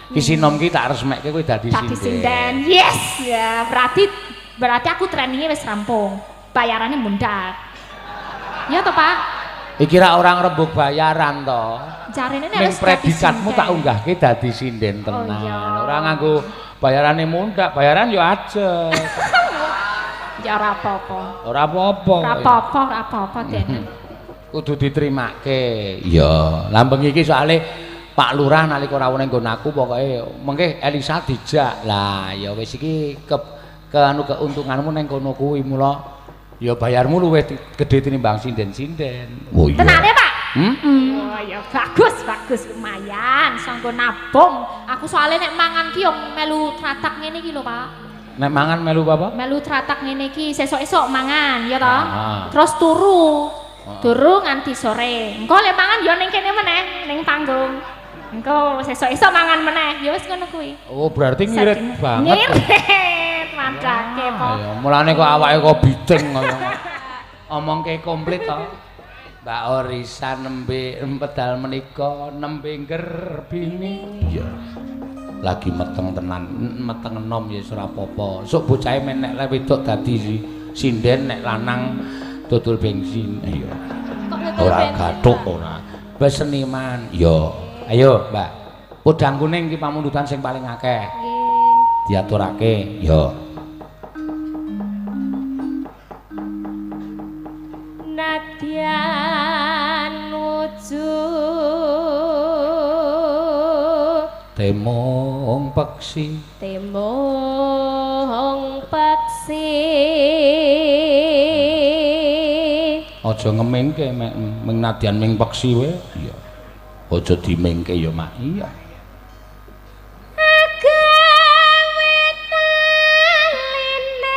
Ki sinom ki tak resmekke kowe dadi Dadi sinden. Sinden. Yes, ya berarti aku trainingnya wis rampung. Bayarannya mundak. Ya toh, Pak? Iki ra orang rembug bayaran to. Jarene nek Ning wis dadi predikatmu sinden. Tak unggahke dadi sinden Oh, tenan. iya. Ora nganggo bayarane mundak, bayaran yo ajeg. Ya ora apa-apa. Ora apa-apa. Ora apa-apa, ora apa-apa dene. Kudu diterimake. Iya, lah bengi iki soalé Pak Lurah nalika rawuh ning nggon aku pokoke mengke Elisa dijak. Lah ya wis iki ke anu keuntunganmu ning kono kuwi, mula ya bayarmu luwih gedhe tinimbang sinden-sinden. Oh iya. Tenane, Pak? Heeh. Oh ya bagus, bagus lumayan. Sanggo nabung. Aku soalnya nek mangan ki yo melu tratak ngene iki lho, Pak. Nek mangan melu apa? Melu tratak ngene iki sesuk-esuk mangan, ya toh? Ah. Terus turu. Turu nganti sore. Engko lek mangan yo ning kene meneh, ning panggung. Engko sesuk-esuk mangan meneh. Ya wis ngono kuwi. Oh, berarti ngirit Saking- banget. Ngirit, mandake po. Ayo, mulane kok awake kok bideng kaya ngono. Omongke komplit to. Mbak Orisa nembe pedal menika nembe nggerbini. Iya. Lagi meteng tenan, meteng enom ya ora apa-apa. Sok bocahe men nek wedok dadi sinden, nek lanang dodol bensin. Iya. Kok dodol Ora bensin, gathuk Pak? Ora. Wis seniman. Iya. Ayo, Mbak. Podang kuning iki pamundutan sing paling akeh. Nggih. Diaturake. Iya. Nadyan wujud Temong peksi. Temong peksi. Aja ngemingke mek ming nadyan ming peksi wae. Iya. Aja dimingke ya, Mak. Iya. Agawe taline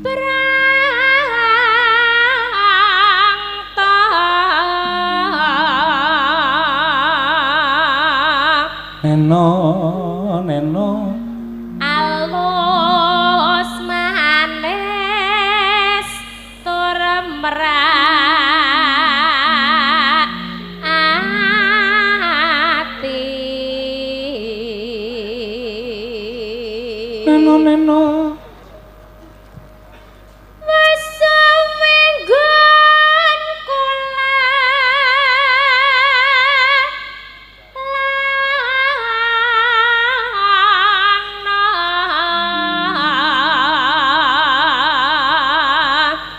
brang ta. Neno neno alus manis tur merak ati. Neno neno Wis suwe nggon kula langna.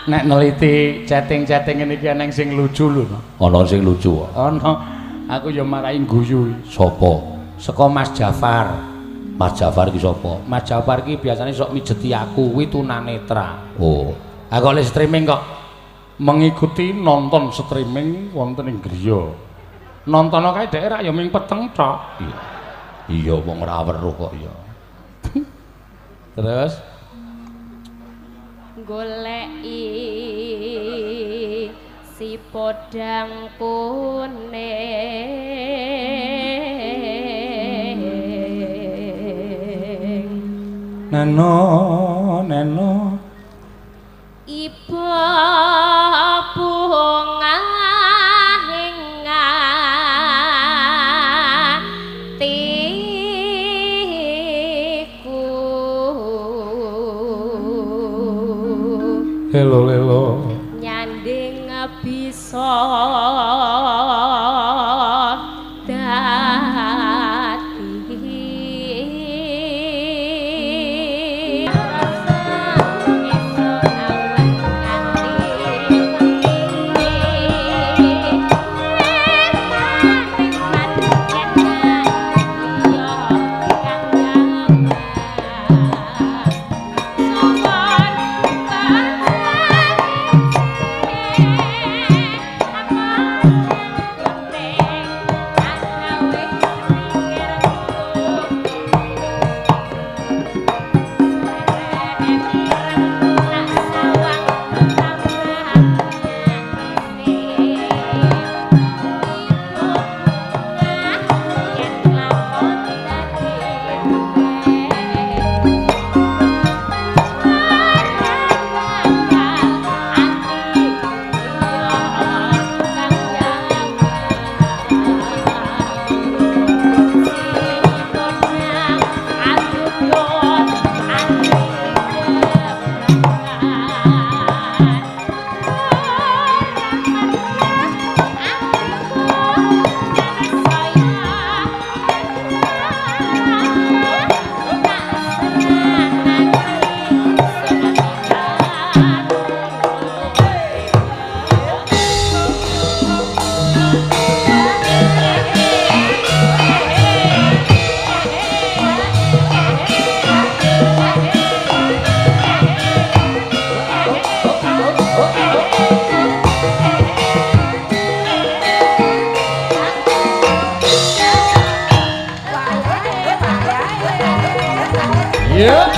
Nek neliti chatting-chatting ngene iki eneng sing lucu lho. Ana sing lucu. Ana. Aku ya marahi guyu. Sapa? Saka Mas Jafar. Mas Jafar ki sapa? Mas Jafar ki biasane sok mijeti aku kuwi tunanetra. Oh. Aku oleh streaming kok mengikuti nonton streaming wonten ing griya. Nontono kae dhek rak ya ming peteng tok. Iya. Iya wong ora weruh kok ya. Terus Goleki si podang kuning. Neno neno Iba bunga ing atiku. Lelo lelo nyanding bisa dadi rasa esuk awan nganti Iya.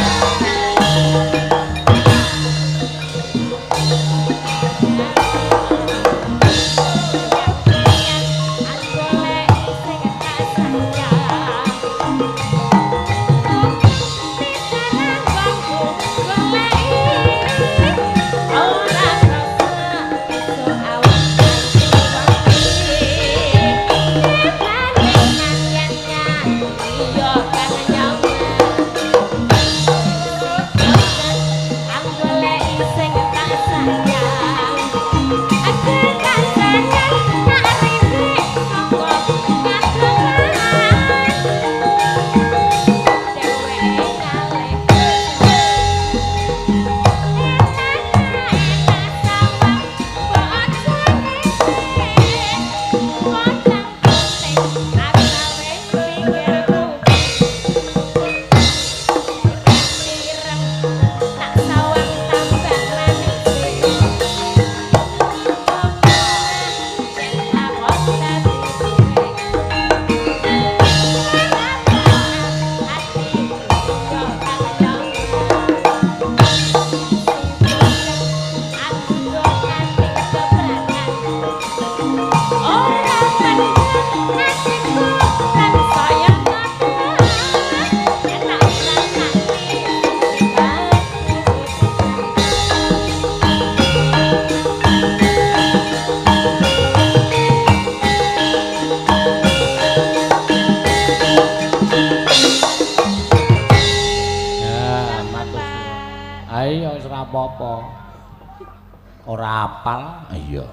Ora apal. Iya.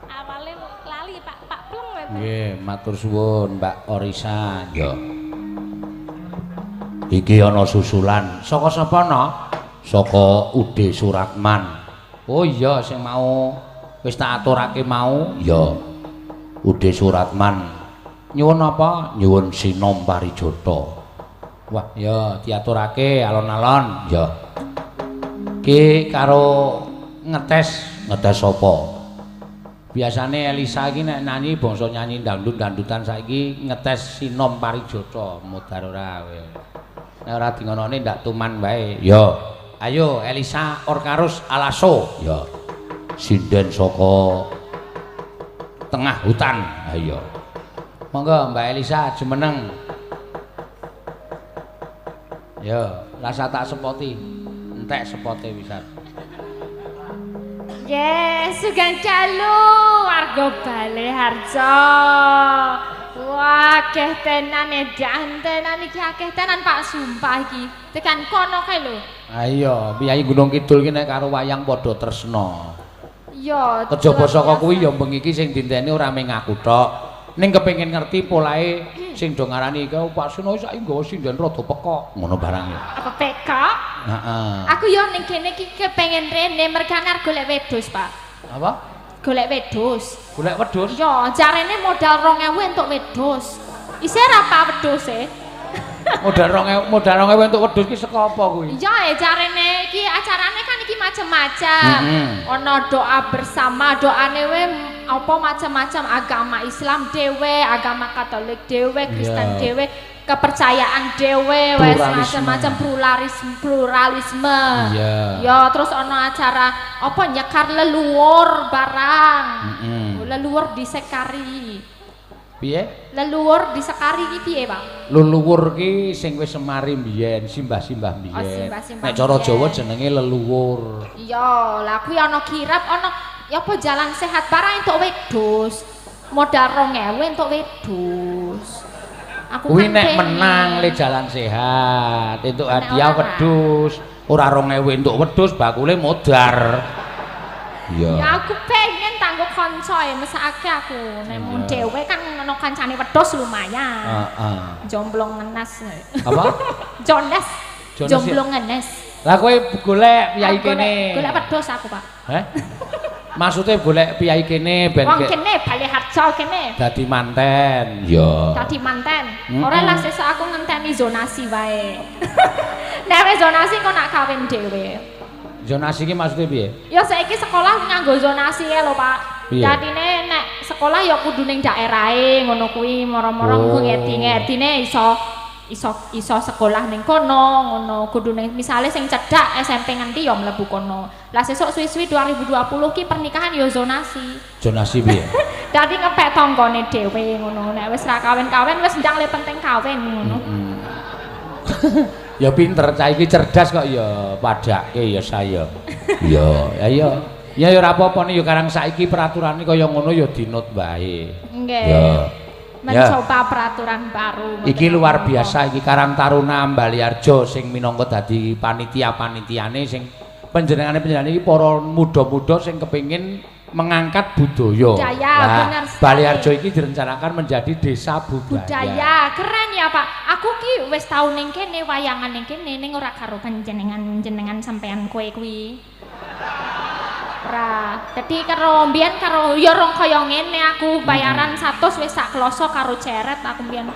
Awale lali Pak, Pak Pleng ngoten. Nggih, matur suwun Mbak Orisa. Iya. Iki ana susulan. Saka sapa no? Saka Ude Suratman. Oh iya, sing mau wis tak aturake mau. Iya. Ude Suratman. Nyuwun apa? Nyuwun Sinom Parijata. Wah, ya diaturake alon-alon. Ya. Ki karo ngetes, ngetes sapa? Biasane Elisa iki nek nyanyi bangsa nyanyi dangdut-dangdutan saiki ngetes Sinom Parijata, modar ora kowe. Nek ora dingonone ndak tuman wae. Ya. Ayo Elisa Orkarus Alaso. Ya. Sinden saka tengah hutan. Ayo. Monggo Mbak Elisa jumeneng. Ya, rasa tak sepoti. Entek sepote wisan. Yes, sugeng dalu warga Baleharjo. Wah, akeh tenan edan tenan iki akeh tenan Pak, sumpah iki. Tekan kono kae lho. Ha iya, piyayi Gunung Kidul ki nek karo wayang padha tresna. Iya. Kejaba saka kuwi ya bengi iki sing dinteni ora mung aku tok. Ning kepengin ngerti polahe sing do ngarani iki Pak Seno saiki nggawa sinden rada pekok ngono barange. Apa pekok? Heeh. Aku yo ning kene iki kepengin rene mergane arep golek wedhus, Pak. Apa? Golek wedhus. Golek wedhus? Iya, jarene modal 2000 entuk wedhus. Isih ora apa wedhuse. Modal 2000, modal 2000 entuk wedhus ki saka apa kuwi? Iya, jarene iki acarane kan iki macem-macem. Ana doa bersama, doane we apa macam-macam, agama Islam dhewe, agama Katolik dhewe, Kristen dhewe, kepercayaan dhewe, wes macam-macam pluralisme. Yeah. Ya terus ana acara apa nyekar leluhur barang. Leluhur disekari. Piye? Leluhur disekari iki piye, Pak? Leluhur ki sing wis semari mbiyen, simbah-simbah mbiyen. Oh, simbah-simbah. Nek cara Jawa jenenge leluhur. Iya, lah kuwi ana kirab, ana ya apa jalan sehat barang entuk wedhus. Modal 2000 entuk wedhus. Aku kuwi nek menang le jalan sehat, entuk hadiah wedhus. Ora 2000 entuk wedhus bakule modar. Iya. Ya aku pengen tanggo kanca e mesake aku. Nek mung dhewe kan ono kancane wedhus lumayan. Heeh. Jomblong ngenes. Apa? Jones. Jomblong ngenes. Lah kowe golek piyayi kene. Golek wedhus aku, Pak. Heh? Maksudnya golek piyayi kene ben wong kene Baleharjo kene. Dadi manten. Iya. Dadi manten. Ora lah sesuk aku ngenteni zonasi wae. Nek wis zonasi kok nak kawin dhewe. Zonasi iki maksudnya piye? Ya saiki sekolah nganggo zonasi e lho, Pak. Dadine nek sekolah ya kudu ning daerahe ngono kuwi, moro-moro engko ngedi-ngedine iso iso sekolah ning kono ngono. Kudune misale sing cedhak SMP ngendi ya mlebu kono. Lah sesuk suwi-suwi 2020 ki pernikahan ya zonasi. Zonasi piye? Dadi ngepek tanggane dhewe ngono. Nek wis ra kawin-kawin wis ndang le penting kawin ngono. Ya pinter cah iki cerdas kok ya padake ya saya. Iya, ayo. Ya ya ora apa-apa nih ya karang saiki peraturane kaya ngono ya dinut wae. Nggih. Ya. Mencoba peraturan baru. Iki luar biasa iki Karang Taruna Baliharjo sing minangka dadi panitia-panitiane sing panjenengane-panjenengane iki para muda-muda sing kepengin mengangkat budaya. Budaya, bener sekali. Baliharjo iki direncanakan menjadi desa budaya. Budaya, keren ya Pak. Aku ki wis tau ning kene wayangan ning kene ning ora karo panjenengan-jenengan sampean kowe kuwi. Ora. Dadi karo mbiyen karo ya rong kaya ngene aku bayaran 100 wis sak kloso karo ceret aku mbiyen.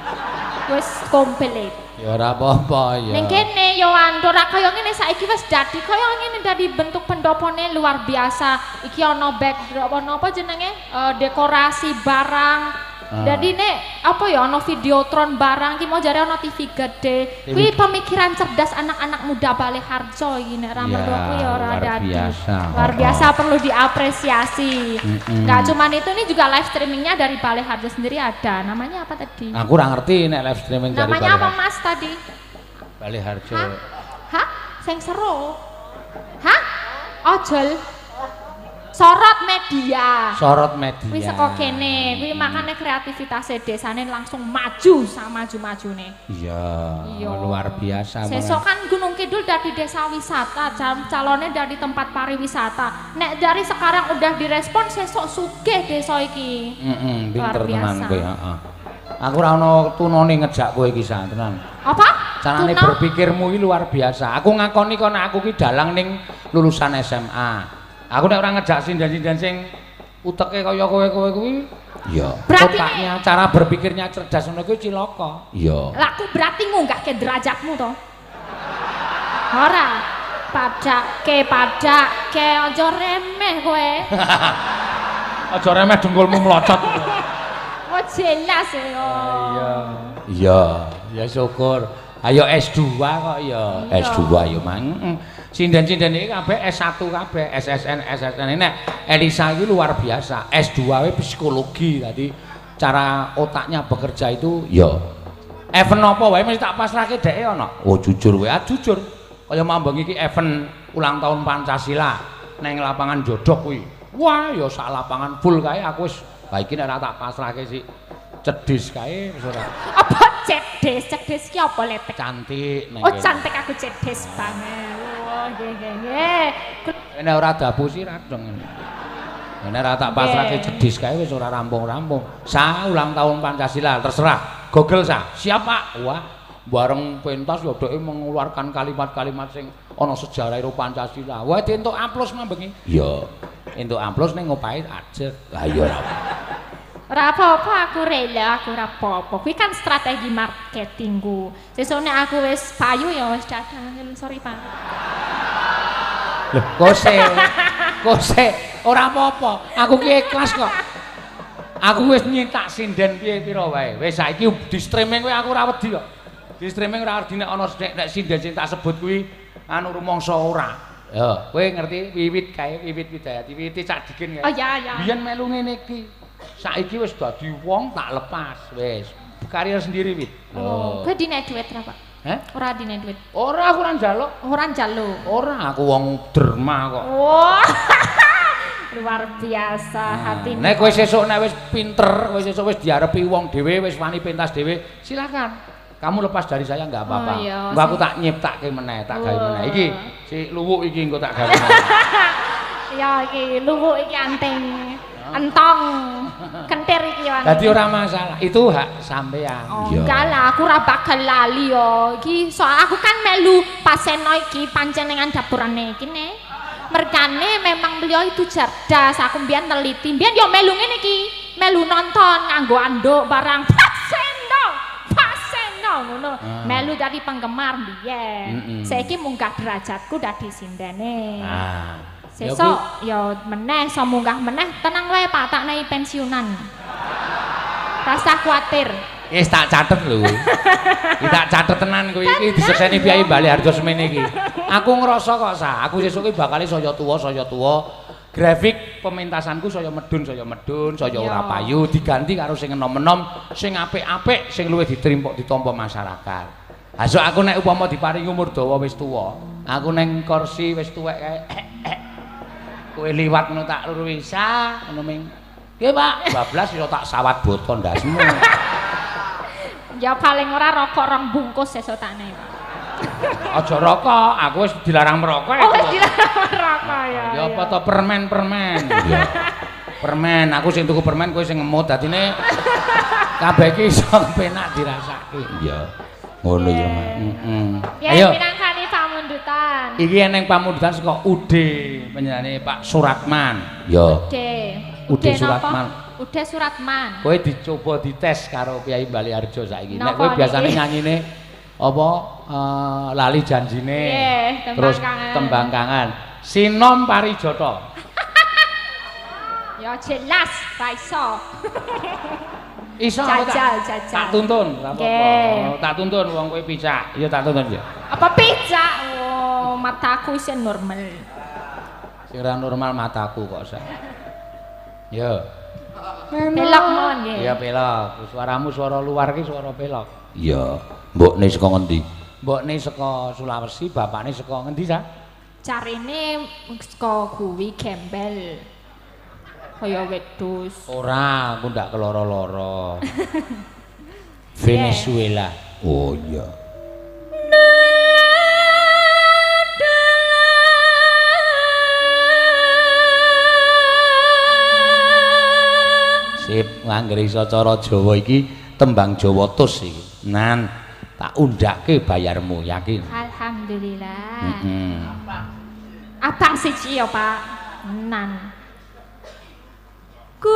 Wis komplit. Ya ora apa-apa ya. Ning kene ya ora kaya ngene saiki wis dadi kaya ngene dadi bentuk pendopone luar biasa. Iki ana backdrop ana apa jenenge dekorasi barang. Dadi nek apa ya ana videotron barang ki mau jare ana TV gede. Kuwi pemikiran cerdas anak-anak muda Baliharjo iki nek ra mergo kuwi ya ora dadi. Luar biasa perlu diapresiasi. Enggak cuman itu, ini juga live streamingnya dari Baliharjo sendiri ada. Namanya apa tadi? Aku ora ngerti nek live streaming dari Namanya apa Mas tadi? Baliharjo. Hah? Sing seru. Hah? Ojol. Sorot media. Sorot media. Kuwi saka kene, kuwi makane kreativitas desane langsung maju sama maju-majune. Iya, luar biasa. Sesuk kan Gunung Kidul dari desa wisata, calonnya dari tempat pariwisata. Nek dari sekarang udah direspon sesuk sugih desa iki. Heeh, pinter tenan kowe, heeh. Aku ora ono tunone ngejak kowe iki sa, tenan. Apa? Carane berpikirmu iki luar biasa. Aku ngakoni kok nek aku ki dalang ning lulusan SMA. Aku nek ora ngejak sinden-sinden sing uteke kaya kowe-kowe kuwi, iya. Otaknya, cara berpikirnya cerdas ngono kuwi cilaka. Iya. Lah aku berarti ngunggahke derajatmu to. Ora. Padake, padake, aja remeh kowe. Aja remeh dengkulmu mlocot. Oh jelas ya. Iya. Iya, ya syukur. Ayo S2 kok ya. S2 ya mang. Sinden-sinden iki kabeh S1 kabeh, SSN, SSN. Nek Elisa iki luar biasa, S2 we psikologi. Dadi cara otaknya bekerja itu ya. Event apa wae mesti tak pasrahke dheke ana. Oh jujur kowe, ah jujur. Kaya mambeng iki event ulang tahun Pancasila neng lapangan Jodok kuwi. Wah, ya sak lapangan full kae aku wis. Lah iki nek ora tak pasrahke sik cedhis kae wis ora. Apa cedhis? Cedhis ki apa letek? Cantik neng. Oh cantik aku cedhis banget. Oh nggih nggih nggih. Nek ora dapusi ra dong. Nek ora tak pasrahke cedhis kae wis ora rampung-rampung. Sa ulang tahun Pancasila terserah. Google sa. Siap Pak. Wah, bareng pentas ya dheke mengeluarkan kalimat-kalimat sing ana sejarah ro Pancasila. Wah, entuk aplaus mambengi. Iya. Entuk aplaus ning opahe ajeg. Lah iya ora. Ora apa-apa aku rela, aku ora apa-apa. Kuwi kan strategi marketingku. Sesuk nek aku wis payu ya wis dadah. Sorry Pak. Loh, kose. Kose ora apa-apa. Aku ki ikhlas kok. Aku wis nyetak sinden piye pira wae. Wis saiki di streaming kowe aku ora wedi kok. Di streaming ora wedi nek ana nek sinden sing tak sebut kuwi anu rumangsa ora. Ya, kowe ngerti wiwit kae, wiwit Widayati, wiwite cak dikin kae. Oh iya iya. Biyen melu ngene iki. Saiki wis dadi wong tak lepas wis. Karir sendiri wit. Oh, kowe dine duit ra, Pak? Heh? Ora dine duit. Ora, aku ora njaluk. Ora njaluk. Ora, aku wong derma kok. Wah. Luar biasa hatine. Nek kowe sesuk nek wis pinter, kowe sesuk wis diarepi wong dhewe, wis wani pentas dhewe, silakan. Kamu lepas dari saya enggak apa-apa. Oh, iya, engko aku tak nyiptakke meneh, tak gawe meneh. Iki si luwuk iki engko tak gawe meneh. Ya iki luwuk iki anting. Entong kentir iki yo. Dadi ora masalah, itu hak sampean. Oh, enggak lah, aku ora bakal lali yo. Iki soal aku kan melu Paseno iki panjenengan dapurane iki ne. Mergane memang beliau itu cerdas, aku mbiyen teliti. Mbiyen yo melu ngene iki, melu nonton nganggo anduk barang Paseno. Paseno ngono. Melu dadi penggemar mbiyen. Saiki munggah derajatku dadi sindene. Ah. Sesuk ya meneh iso munggah meneh, tenang wae Pak, tak naik pensiunan. Rasa kuatir. Wis tak catet lho kuwi. Iki tak catet tenan kuwi. Iki disekseni Kyai Baliharjo semene iki. Aku ngrasa kok sa, aku sesuk iki bakal saya tuwa, saya tuwa. Grafik pementasanku saya medun, saya ora payu, diganti karo sing enom-enom, sing apik-apik, sing luwih diterima ditampa masyarakat. Ha sok aku nek upama diparingi umur dawa wis tuwa, aku ning kursi wis tuwek kae. Kowe liwat ngono tak luruhi sa, ngono ming. Nggih, Pak, bablas iso tak sawat boto ndasmu. Ya paling ora rokok rong bungkus sesuk takne, Pak. Aja rokok, aku wis dilarang merokok. Oh, wis dilarang merokok ya. Ya apa to permen-permen. Ya. Permen, aku sing tuku permen kowe sing ngemut, dadine kabeh iki iso penak dirasake. Iya. Ngono ya, Mak. Heeh. Ayo minangkani pamundutan. Iki eneng pamundutan saka UD panjenengane Pak Suratman. Ya. UD. UD Suratman. UD Suratman. Kowe dicoba dites karo Kyai Baliharjo saiki. Nek kowe biasane nyanyine apa lali janjine, terus tembang kangen, Sinom Parijata. Ya jelas ra iso. Iso jajal, jajal. Tak tuntun, ora apa-apa. Tak tuntun wong kowe picak. Ya tak tuntun ya. Apa picak? Oh, mataku isih normal. Sing ora normal mataku kok sak. Ya. Pelok mawon nggih. Iya pelok. Suaramu suara luar ki suara pelok. Iya. Mbokne saka ngendi? Mbokne saka Sulawesi, bapakne saka ngendi, Sa? Carine saka kuwi gembel. Kaya wedhus. Ora, aku ndak keloro-loro. Venezuela. Oh iya. Sip, anggere iso cara Jawa iki tembang Jawa tus iki. Nan, tak undhake bayarmu, yakin. Alhamdulillah. Heeh. Abang siji ya, Pak. Nan. Ku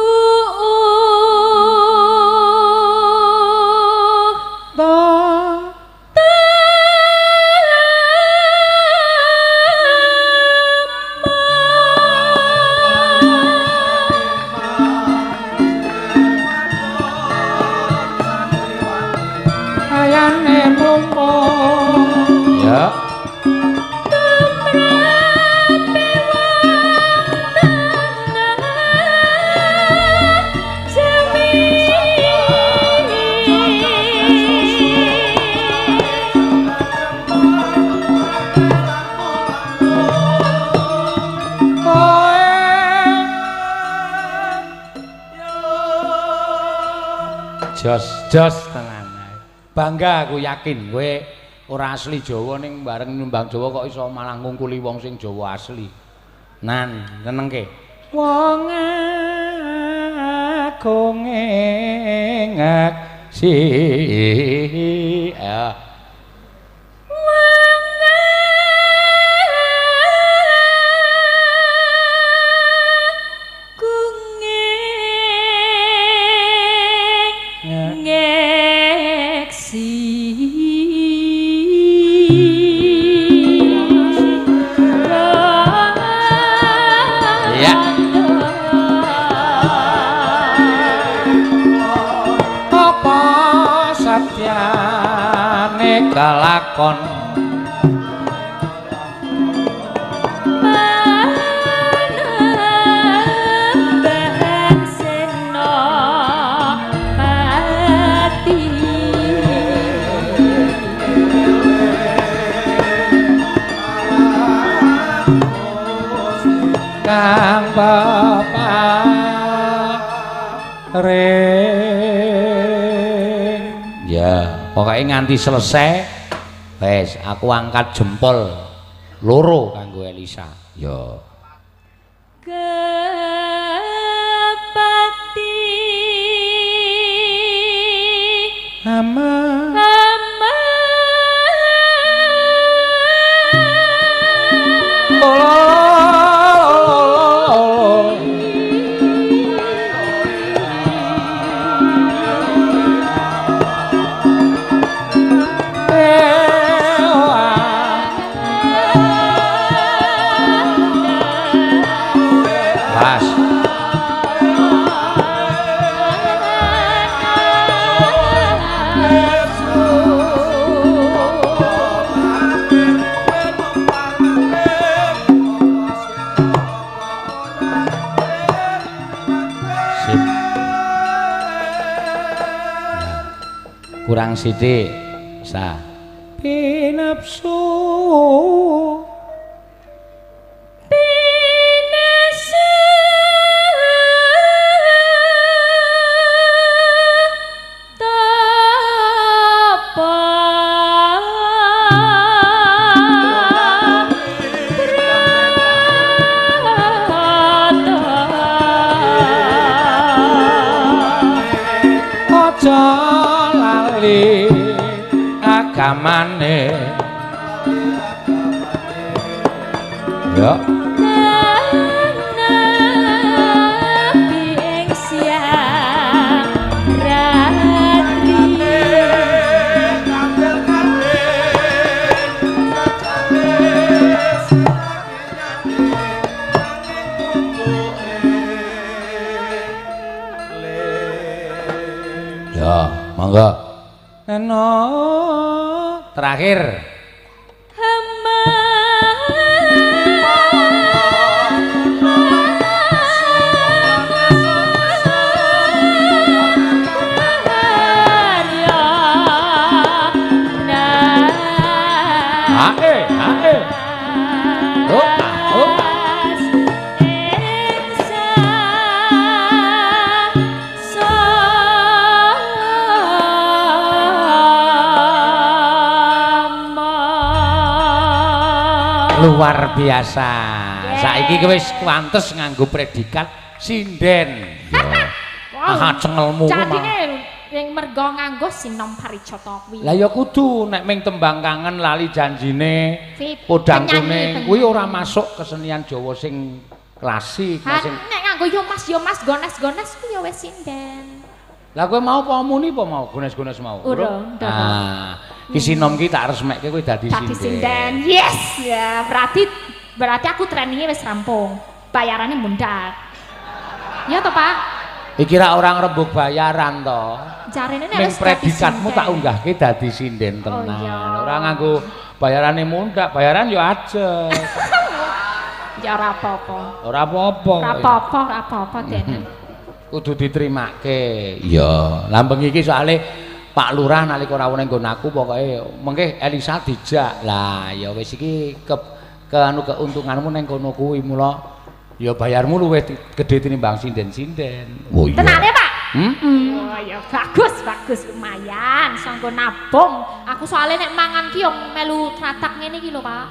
ayane mumpung ya. Jos, jos tenan. Bangga aku yakin kowe ora asli Jawa ning bareng nyumbang Jawa kok iso malah ngungkuli wong sing Jawa asli. Nan, senengke. Wong agung ngaksi. Ya. Kelakon Panembahan Senopati kang peparing. Ya, pokoknya nganti selesai. Wes, aku angkat jempol loro kanggo Elisa. Ya. Kepati ama ama Pas. Kurang sithik. Sa. Pinapsu. Pinasa. Tapa. Aja lali agamane. Ya. Nabi ing siang ratri. Ya, monggo. Neno terakhir. Ae, ae. Oh, oh. Luar biasa. Saiki wis kuantes nganggo predikat sinden. Ah, cengelmu ku mah. Jadine ning mergo nganggo sinom parijata kuwi. Lah ya kudu nek ming tembang kangen lali janjine, podang kuning kuwi ora masuk kesenian Jawa sing klasik, sing nek nganggo yo Mas gones-gones kuwi ya wis sinden. Lah kowe mau apa muni apa mau gones-gones mau? Urung. Ah, ki sinom ki tak resmekke kowe dadi sinden. Dadi sinden. Yes. Ya, berarti aku trainingnya wis rampung. Bayarannya mundak. Ya toh, Pak? Iki ra orang rembug bayaran to. Jarene nek Ning wis dadi predikatmu sinden. Tak unggahke dadi sinden Oh, tenan. iya. Ora nganggo bayarane mundak, bayaran yo aja. Ya ora apa-apa. Ora apa-apa. Ora apa-apa, ora apa-apa dene. Kudu diterimake. Iya, lah bengi iki soalé Pak Lurah nalika rawuh ning nggon aku pokoke mengke Elisa dijak. Lah ya wis iki ke anu keuntunganmu ning kono kuwi mula ya bayarmu luwih gedhe tinimbang sinden-sinden. Oh iya. Tenane, Pak? Heeh. Oh ya bagus, bagus lumayan. Sanggo nabung. Aku soalnya nek mangan ki yo melu tratak ngene iki lho, Pak.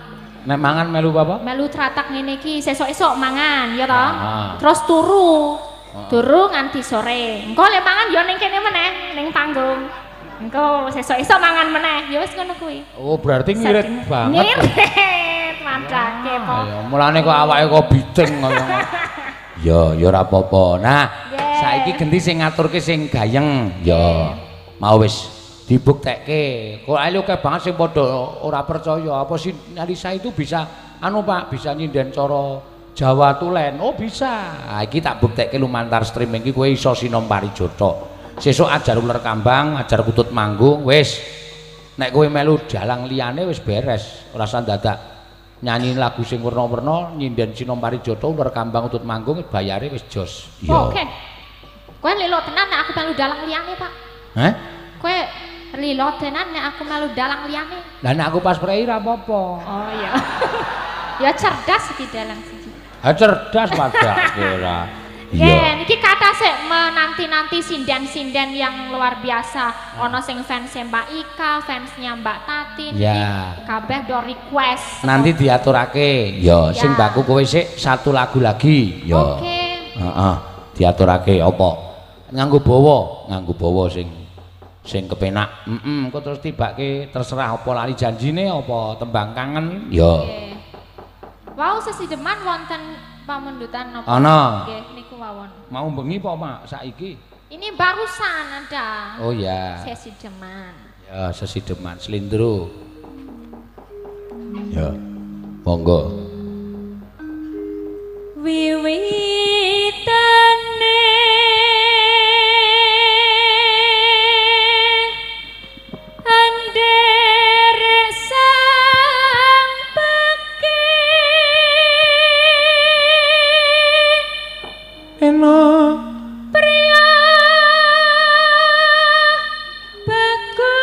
Nek mangan melu apa? Melu tratak ngene iki sesuk-esuk mangan, ya toh? Ah. Terus turu. Turu nganti sore. Engko lek mangan yo ning kene meneh, ning panggung. Engko sesuk-esuk mangan meneh. Ya wis ngono kuwi. Oh, berarti ngirit banget. Ngirit, madake po. Ayo, mulane kok awake kok biting kaya ngono. Ya, ya ora apa-apa. Nah, saiki genti sing ngaturke sing gayeng. Ya. Mau wis dibuktekke. Kok ayo akeh banget sing padha ora percaya apa si Elisa itu bisa anu Pak, bisa nyinden cara Jawa tulen. Oh, bisa. Nah, iki tak buktekke lumantar streaming iki kowe iso sinom parijata. Sesuk ajar uler kambang, ajar kutut manggung, wis. Nek kowe melu dalang liyane wis beres, ora usah dadak nyanyi lagu sing werna-werna, nyinden sinom parijata, uler kambang, kutut manggung, bayare wis jos. Iya. Oke. Kowe lilo tenan nek aku melu dalang liyane, Pak. Hah? Kowe lilo tenan nek aku melu dalang liyane. Lah nek aku pas prei ra apa-apa. Oh iya. Ya cerdas iki dalang siji. Ha cerdas padake ora. Iya, niki kata sik menanti-nanti sinden-sinden yang luar biasa. Ono sing fans Mbak Ika, fansnya Mbak Tatin. Ya. Kabeh do request. Nanti diaturake. Ya, sing baku kowe sik satu lagu lagi. Ya. Oke. Heeh, diaturake apa? Nganggo bawa, nganggo bawa sing sing kepenak. Heeh, engko terus tibake terserah apa lali janjine apa tembang kangen. Ya. Wow, sesideman wonten pamundutan napa? Ana. Nggih, niku wawon. Mau bengi apa, Mak? Saiki? Ini barusan ada. Oh ya. Sesideman. Ya, sesideman slindro. Ya. Monggo. Wiwitane anderek sang peke Eno priya bagus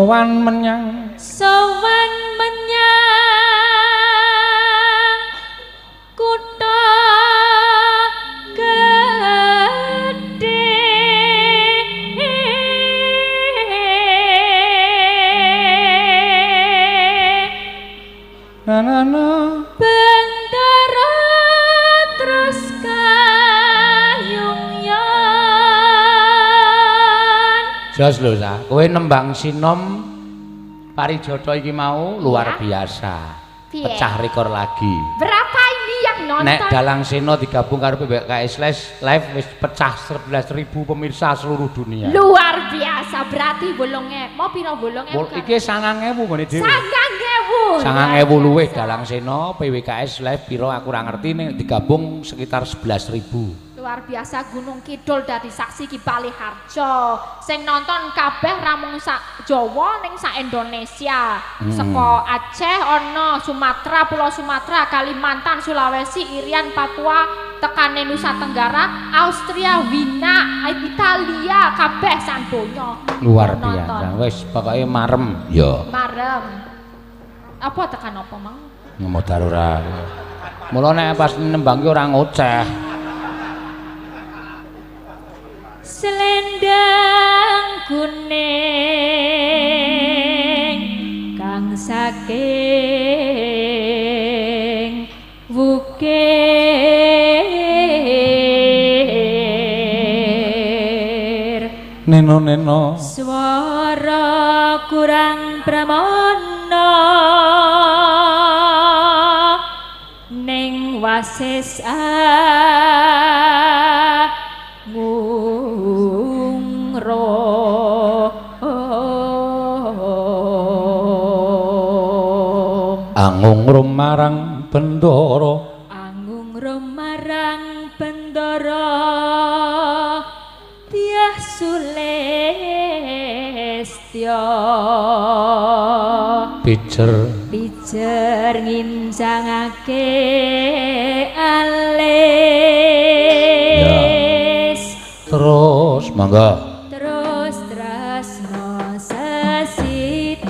Sowan menyang, sowan menyang kutha gedhe. Na na na Bendara terus kayungyan. Jos lho sa, kowe nembang sinom Parijata iki mau luar biasa. Pecah rekor lagi. Berapa ini yang nonton? Nek Dalang Seno digabung karo PWKS Live wis pecah 11.000 pemirsa seluruh dunia. Luar biasa, berarti 8.000. Mau piro 8.000? Iki 9.000 nggone dhewe. 9.000. 9.000 luwih Dalang Seno PWKS Live piro aku ora ngerti nek digabung sekitar 11.000. Luar biasa Gunung Kidul dadi saksi ki Baliharjo. Sing nonton kabeh ramung sak Jawa ning sak Indonesia. Saka Aceh ana Sumatera, Pulau Sumatera, Kalimantan, Sulawesi, Irian, Papua, tekane Nusa Tenggara, Austria, Wina, Italia, kabeh sak donya. Luar biasa. Wis pokoke marem. Ya. Marem. Apa tekan apa mang? Modar ora. Mula nek pas nembang ki ora ngoceh. Selendang kuning kang saking wukir neno neno swara kurang pramana ning wasis Angungrum marang bendara, angungrum marang bendara tiah sulistya pijer pijer ngincangake alis. Terus mangga terus tresno sesideman.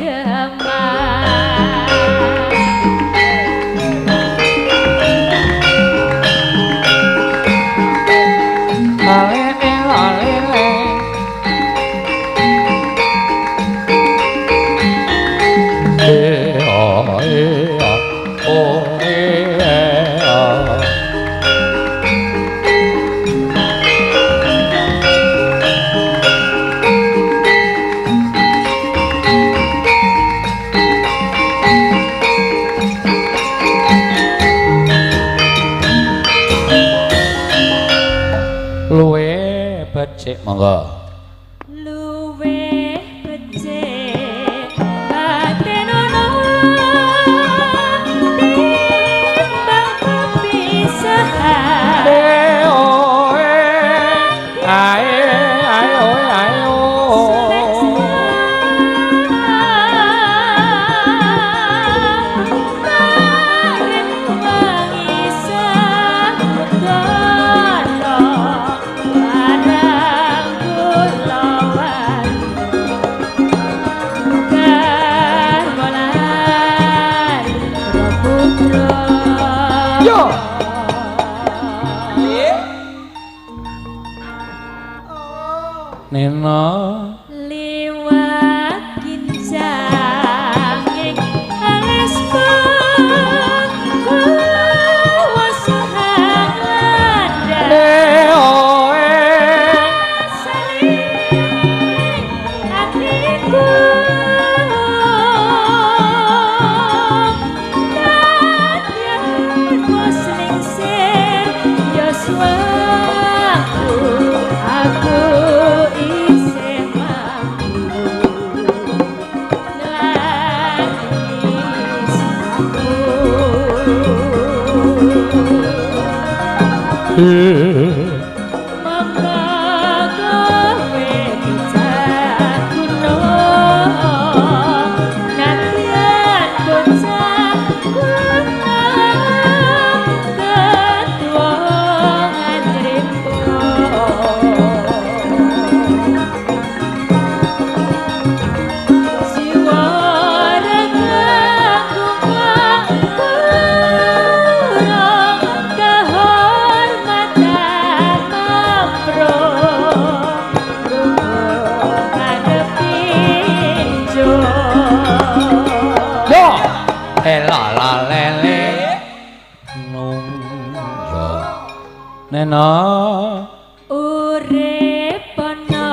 Luwe becik monggo. Luwe becik batenono timbang pepisahan. Oe ae ae oe ae o. Nena liwat kincang ing alis Ana Urip ana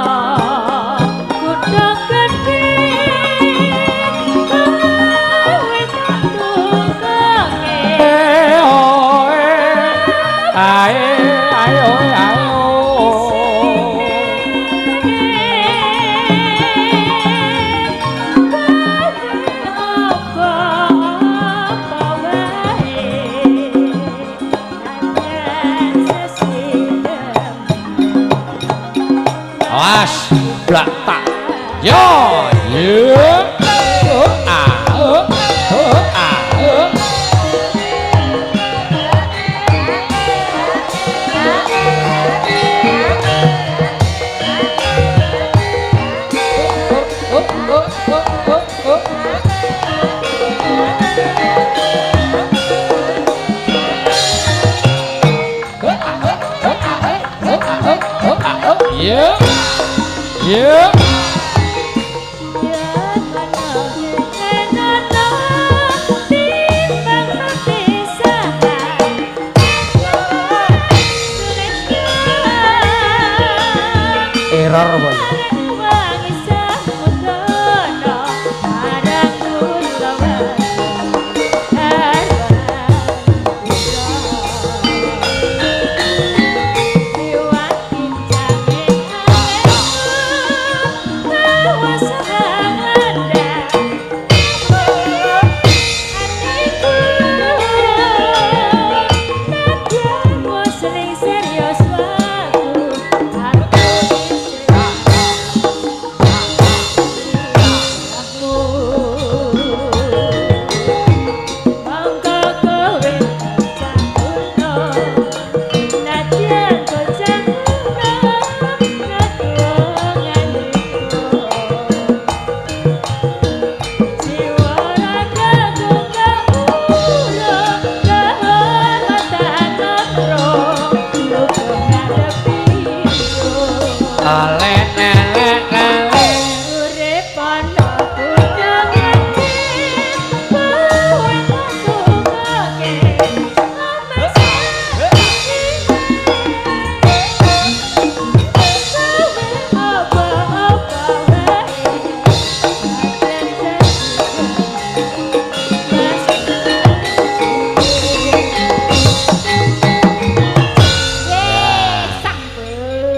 kutha gedhe kowe tak tunggange. Eh oh eh ae ae oh ae oh. Awas, blak tak. Yo, yo. Oh, ah, oh, oh, ah, oh. Oh, oh, oh, oh, oh. Yeah. Yeah. Error apa iki?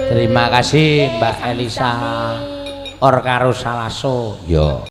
Terima kasih Mbak Elisa. Or karo Salaso. Yo.